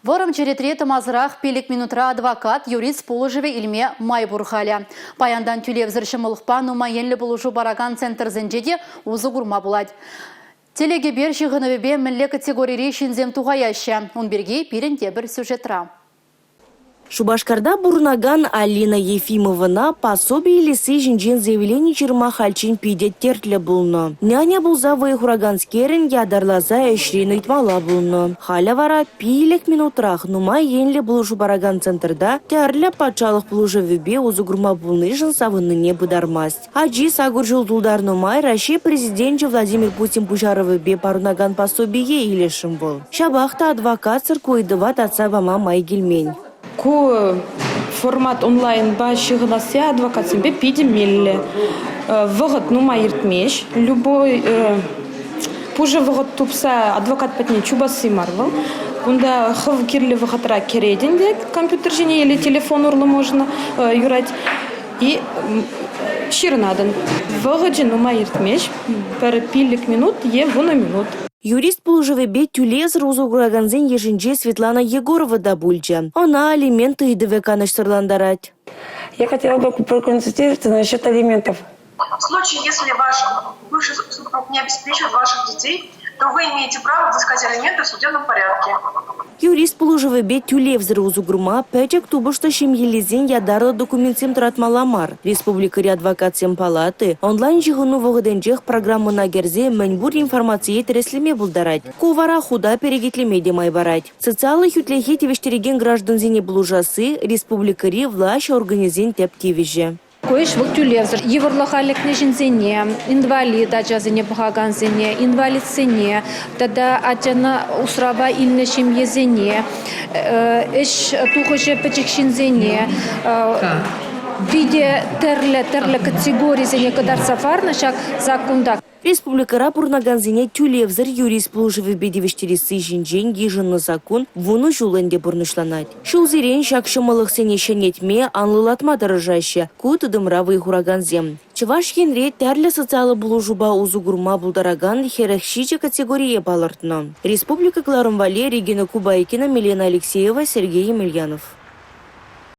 Вӑрӑм черетре тӑмасӑрах пилӗк минутра адвокат, юрист пулӑшӑвӗ илме май пур халӗ. Паянтан тӳлевсӗр ҫӑмӑллӑхпа нумай енлӗ пулӑшу паракан центрсенче те усӑ курма пулать. Телекӗпер ҫыхӑнӑвӗпе мӗнле категорири ҫынсем тухаяҫҫӗ? Ун пирки пирӗн тепӗр сюжетра. Шупашкарта пурӑнакан Алина Ефимовӑна пособи илесси ҫинчен заявлени ҫырма хальччен питӗ тертлӗ пулнӑ. Няня пулса вӑй хураканскерӗн ятарласа ӗҫрен ыйтмалла пулнӑ. Халӗ вара 5 минутрах нумай енлӗ пулӑшу паракан центрта тӗрлӗ патшалӑх пулӑшӑвӗпе усӑ курма пулнишӗн савӑннине пытармасть. Ачи сакӑр ҫул тултарнӑ май Раҫҫей Президенчӗ Владимир Путин пуҫарӑвӗпе парӑнакан пособие илесшӗн вӑл. Ҫапах та адвокатсӑр ку ыйтӑва татса пама май килмен. Ку формат онлайнпа ҫыхӑнасси адвокатсемпе питӗ меллӗ. Вӑхӑт нумай иртмест. Любой пушӑ вӑхӑт тупса адвокат патне чупасси мар вӑл. Кунта хӑв кирлӗ вӑхӑтра кӗретӗн те компьютер ҫине или телефон урлӑ можно юрать. И ҫырӑнатӑн. Вӑхӑчӗ нумай иртмест, пӗр 5 минут е 10 минут. Юрист пулӑшӑвӗпе тӳлевсӗр усӑ куракансен йышӗнче Светлана Егорова та пулчӗ. Ӑна алимент ыйтӑвӗ канӑҫсӑрлантарать. Я хотела бы проконсультироваться насчет алиментов. В случае, если ваш бывший супруг не обеспечивает ваших детей, то вы имеете право взыскать алименты в судебном порядке. Юрист пулӑшӑвӗпе тӳлевсӗр усӑ курма пӗчӗк тупӑшлӑ ҫемьеллисен ятарлӑ документсем тӑратмалла мар. Республикӑри адвокатсен палати онлайн-ҫыхӑну вӑхӑтӗнчех программӑна кӗрсе мӗнпур информацие тӗрӗслеме пултарать. Ку вара хута перекетлеме те май парать. Социаллӑ хӳтлӗхе тивӗҫтерекен граждансене пулӑшасси республикӑри влаҫ органӗсен тӗп тивӗҫӗ. Ку ӗҫ вӑл тӳлевсӗр. Йывӑрлӑха лекнӗ ҫынсене, инвалид ачасене пӑхакансене, инвалидсене тата ачана усрава илнӗ ҫемьесене, ӗҫ тухӑҫӗ пӗчӗк ҫынсене питӗ тӗрлӗ тӗрлӗ категорисене кӑтартса парнӑ ҫак саккунта. Республикӑра пурӑнакансене тӳлевсӗр юрист пулӑшӑвӗпе тивӗҫтересси ҫинчен йышӑннӑ саккун 10 ҫул ӗнтӗ пурнӑҫланать. Ҫулсерен ҫак ҫӑмӑллӑхсене ҫӗнетме, анлӑлатма тӑрӑшаҫҫӗ ку тытӑмра вӑй хуракансем. Чӑваш Енре тӗрлӗ социаллӑ пулӑшупа усӑ курма пултаракан 47 категорие палӑртнӑ. Республика кӑларӑм валли Регина Кубайкина, Милена Алексеева, Сергей Емельянов.